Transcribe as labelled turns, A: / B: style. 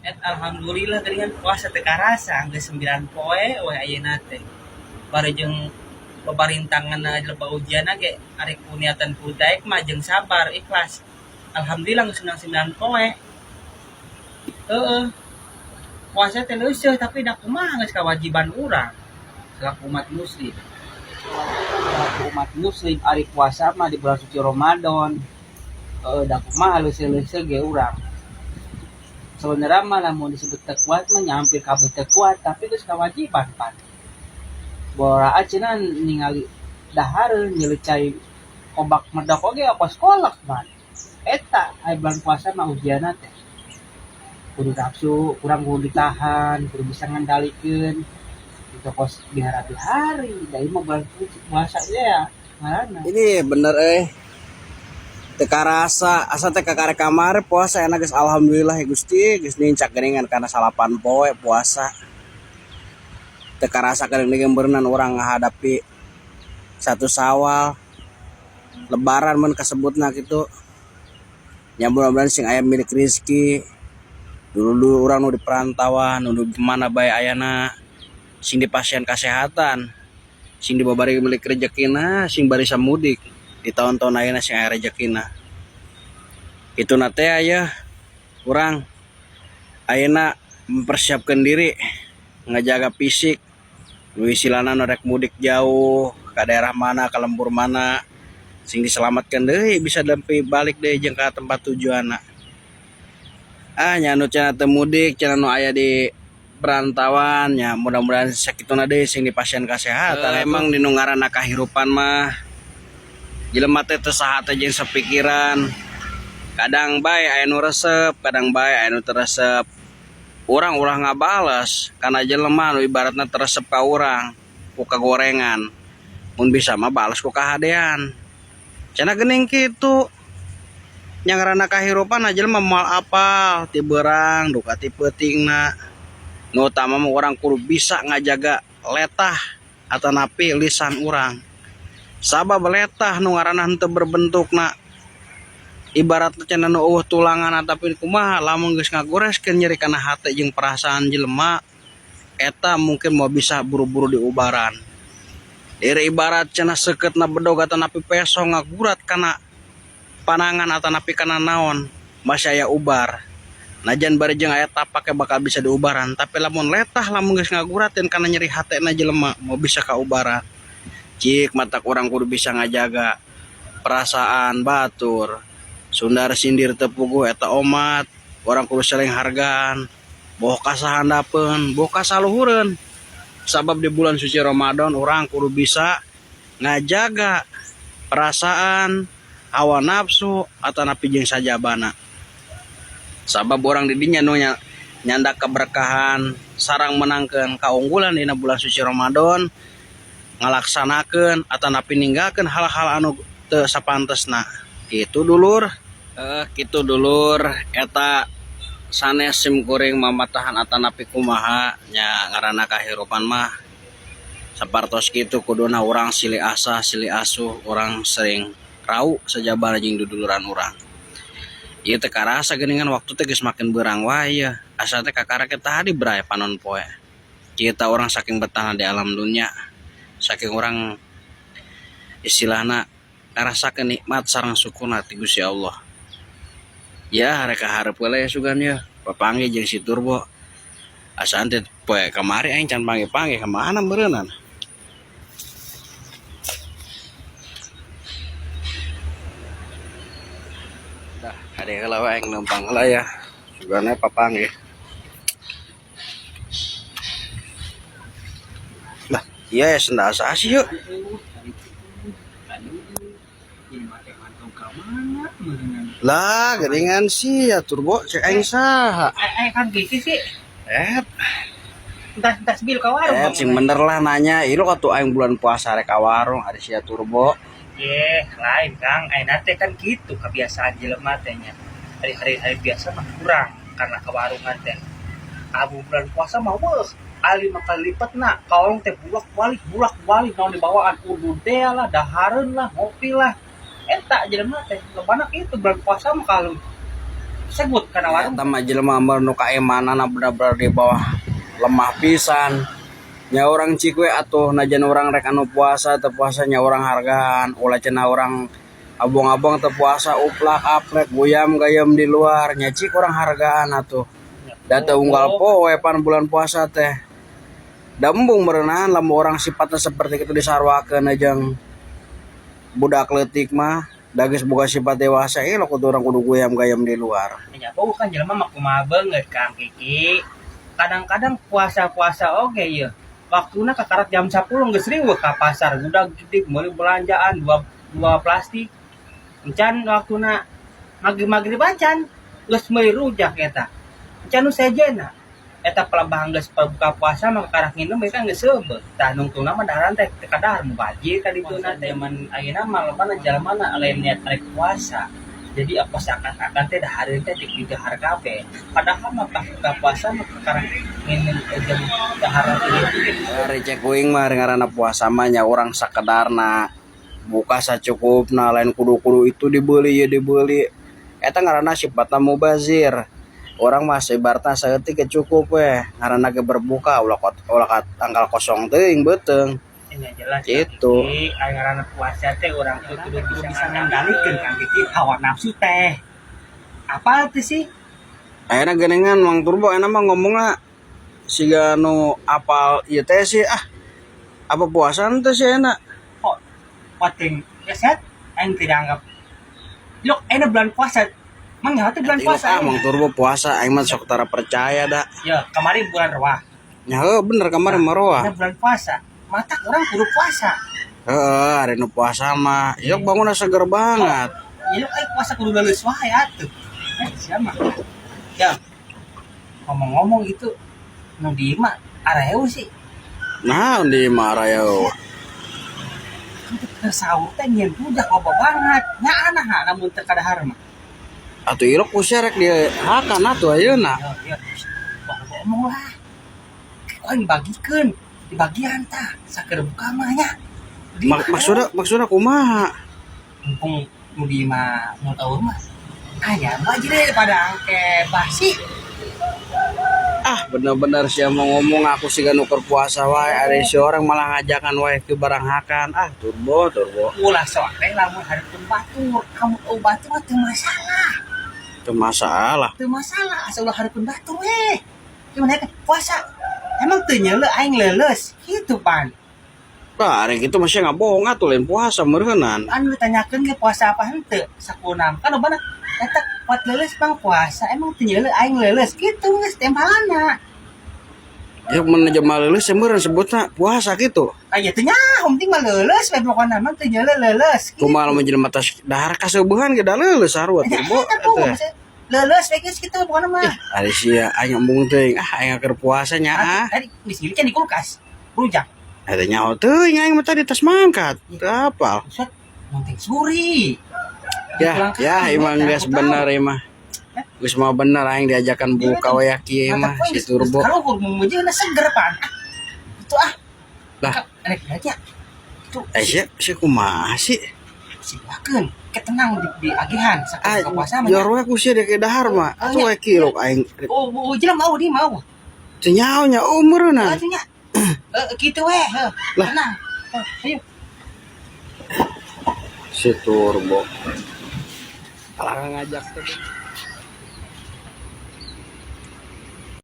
A: Et alhamdulillah geuningan puasa teu karasa geus 9 poe we ayeuna teh. Bari jeung babarintanganna loba ujianna ge ari ku niatan ku daek mah jeung sabar ikhlas. Alhamdulillah geus meunang 9 poe. Heueuh. Puasa teh leuseut tapi da kumaha geus kawajiban urang selaku umat muslim. Selaku umat muslim ari puasa mah di bulan suci Ramadan. Heueuh da kumaha leuseut-leuseut ge urang. Sebenarnya mah lamun disebut teu kuat mah nya hampir kabeh teu kuat tapi geus kawajiban pan. Boraa cenah ningali dahareun nyeuleut cai kobak medok oge kos kolak pan. Eta aya bulan puasa mah ujianna teh. Kudu nafsu kurang kudu ditahan, kudu bisa ngendalikeun. Itu kos bihari-bihari, da ieu mah bulan puasa nya ngaranna.
B: Ini bener teu karasa asa teh kakare kamari puasa enak geus alhamdulillah ya Gusti geus nincak geuningan kana 9 poe puasa. Teu karasa geuning beureunan urang ngahadapi 1 Sawal lebaran mun kasebutna kitu. Nya mudah-mudahan sing aya milik rezeki. Dulu-dulu urang nu di perantauan, nu di mana bae ayana sing dipasihan kasehatan, sing dibabari milik rezekina, sing barisa mudik di tahun-tahun ayeuna sing aya rezekina. Kituna teh aya urang ayeuna mempersiapkan diri ngajaga fisik nu istilahna nu rek mudik jauh ka daerah mana, ka lembur mana sing diselamatkan deui bisa nempi balik deui jeung ka tempat tujuanna. Ah nya nu cenah teu mudik cenah nu aya di perantauan nya mudah-mudahan sakituna deui sing dipasihan kasehatan. Emang dinu ngaranna kahirupan mah jelema teh teu saha teh jeung sapikiran. Kadang bae aya nu resep, kadang bae aya nu teu resep. Urang ulah ngabales kana jelema nu ibaratna teu resep ka urang ku kagorengan. Mun bisa mah bales ku kahadean. Cenah geuning kitu. Nya ngaranna kahirupan jelema moal apal ti beurang duka ti peutingna. Nu utama mah urang kudu bisa ngajaga letah atanapi lisan urang. Sabab letah nu ngaranna henteu berbentukna ibaratna cenah nu eueuh tulangan ataupun kumaha lamun geus ngagoreskeun nyeri kana hate jeung perasaan jelema eta mungkin moal bisa buru-buru diubaran. Diri ibarat cenah seukeutna bedog atanapi peso ngagurat kana panangan atanapi kana naon masih aya ubar. Najan bari jeung aya tapake bakal bisa diubaran, tapi lamun letah lamun geus ngaguratin kana nyeri hatena jelema moal bisa kaubaran. Cik mata urang kudu bisa ngajaga perasaan batur. Sundar sindir teu puguh eta omat, urang kudu saling hargaan, boh ka sahandapeun, boh ka saluhureun. Sabab di bulan suci Ramadan urang kudu bisa ngajaga perasaan, hawa nafsu atanapi jeung sajabana. Sabab urang di dinya nu nyandak keberkahan sareng menangkeun kaunggulan dina bulan suci Ramadan ngalaksanakeun atanapi ninggalkeun hal-hal anu teu sapantesna. Kitu dulur. Kitu dulur eta sanes sim kuring mamatahan atanapi kumaha nya ngaranna kahirupan mah sapartos kitu kuduna urang silih asah silih asuh urang sering rau sajabana jeung duduluran urang. Ieu teh karasa geuningan waktu teh geus makin beurang wae yeuh. Asa teh kakara ke tadi bray panon poe. Kita urang saking betahna di alam dunya, saking urang istilahna ngarasakeun nikmat sareng syukurna ti Gusti Allah. Ya rek kaharep heula ya sugan yeuh, papanggih jeung si Turbo. Asaan teh poe kamari aing can panggih-panggih ka mana meureunana. Dah, kade heula we aing leumpang heula ya. Sugana papanggih. Lah, iya ya sendal asa sih yuk. Lah, geuningan sih ya Turbo cek aing saha.
A: Kan gitu sih. Entas-entas bil ka warung.
B: Sing bener lah nanya, ieu katuh aing bulan puasa rek ka warung ari sia Turbo.
A: Ye, lain Kang, ayeuna teh kan kitu kebiasaan jelema teh nya. Hari-hari biasa mah kurang karena ke warungan teh. Abu bulan puasa mah weuh, ali mah kali lipatna, ka warung teh bulak-balik, bulak-balik naon dibawaan udud teh lah, dahareun lah, ngopi lah. Eta jelema teh lobana kitu bulan puasa mah kalau Segut kana warung.
B: Eta mah jelema mah nu kaemanana bener-bener di bawah lemah pisan. Nya urang cik we atuh najan urang rek anu puasa teu puasa nya urang hargaan, ulah cenah urang abong-abong teu puasa uplak aplek guyam gayem di luar, nya cik urang hargaan atuh. Da teu unggal poe pan bulan puasa teh. Da embung meureunahan lamun urang sifatna seperti kitu disaruakeun jeung budak leutik mah, da geus boga sifat dewasa ieu kudu urang kudu guyam gayem di luar.
A: Nya bau kan jelema mah kumaha beungeut, Kang Kiki. Kadang-kadang puasa-puasa oge ieu. Waktuna kakarak jam 10 geus riweuh ka pasar gudag gedig meuli belanjaan dua plastik. Encan waktuna magrib-magrib acan geus meuli rujak eta. Encan nu sejenna. Eta pelebah geus buka puasa mah kakarak nginum kan geus seubeuh. Tah nungtungna mah daharan teh teu kadahar mubajir ka dituna teh. Zaman ayeuna mah lobana jalmana lain niat rek puasa. Jadi apa seakan-akan teh dahareun teh di dahar kabeh. Padahal mah pas buka puasa mah kakarak nginum jeung daharan ini.
B: Ari cek uing mah ngaranna puasa mah nya urang sakedarna buka sacukupna, lain kudu-kudu itu dibeli ieu dibeli. Eta ngaranna sifatna mubazir. Urang mah ibaratna saeutik ge cukup we, ngaranna ge berbuka ulah ulah ka tanggal kosong teuing beuteung.
A: Nya jelas.
B: Gitu.
A: Kang Kiki, aya ngaranna puasa teh urang tuh kudu bisa ngendalikeun, Kang Kiki, hawa nafsu teh. Apa teh sih?
B: Ayeuna geuningan Mang Turbo ayeuna mah ngomongna siga nu apal ieu teh sih, ah. Apa puasa teh sih ayeuna?
A: Kok pating geset aing tidak anggap. Lok ayeuna bulan puasa. Mang nyaho teh bulan puasa.
B: Ah, Mang Turbo puasa aing mah sok tara percaya da.
A: Ya, kamari bulan Roah.
B: Nya heuh bener kamari mah Roah.
A: Ayeuna bulan puasa. Mata urang kudu puasa.
B: Heeh, ari nu puasa mah ieu bangunna seger banget.
A: Ieu aing puasa kudu leuleus wae atuh. Eh, siapa? Ya. Ngomong-ngomong itu nu di mah areu sih.
B: Nah, di mah areu.
A: Ke sahur teh nyieun rujak loba banget. Nya anah lamun teu kadahar mah.
B: Atuh ilok ku sia rek dihakan atuh ayeuna.
A: Ya, ya. Wah, ngomong lah. Ku aing bagikeun, dibagian tah saker buka mah nya.
B: Maksudna maksudna kumaha?
A: Mumpung nu di mah nu tahu mah. Aya wajib daripada angke basi.
B: Ah, bener-bener sia mau ngomong aku siga nu keur puasa wae, ari si orang malah ngajakan wae ke barang hakan. Ah, Turbo, Turbo.
A: Ulah sok teh lamun hareupeun batur, kamu eueuh batur mah teu masalah.
B: Teu masalah.
A: Teu masalah asa ulah hareupeun batur we. Cuman kan puasa. Emang teu nyeuleu aing leuleus kitu pan.
B: Bah, ari kitu mah sia ngabohong atuh, lain puasa meureunan.
A: Anu ditanyakeun ge puasa apa henteu sakunam. Kan lobana eta kuat leuleus bang puasa, emang teu nyeuleu aing leuleus kitu geus tempalana.
B: Ya mun jelema leuleus meureun sebutna puasa kitu.
A: Ah ya teu nyaho, penting mah leuleus we pokona mah teu nyeuleu leuleus.
B: Kumaha lamun jelema tos dahar kaseubehan ge da leuleus sarua Turbo.
A: Eta tuh leuleus we geus kitu pokona mah.
B: Ari sia aing embung teuing, ah aing keur puasa nya ah.
A: Tadi geus kan di kulkas. Rujak.
B: Eta nyaho teuing aing mah tadi tas mangkat. Teu apal.
A: Buset, monting suri.
B: Ya, ya emang geus bener ieu mah. Geus mah bener aing diajakan buka we kieu mah si Turbo.
A: Kalau meujeuhna seger pan. Itu ah.
B: Lah.
A: Rek aja. Itu
B: Eh sia sia kumaha sih?
A: silakeun, ketenang di agihan
B: Ah,
A: sakubuka puasa mah.
B: jor we ku sia dek dahar mah. Atuh we kieu aing.
A: Oh, oh, jelema mau di mau.
B: Teu nyaho nya umurna.
A: Atuh nya. Eh kitu we, heuh.
B: Lah.
A: Tenang. Oh, ayo.
B: Si Turbo. Kalah ngajak teh.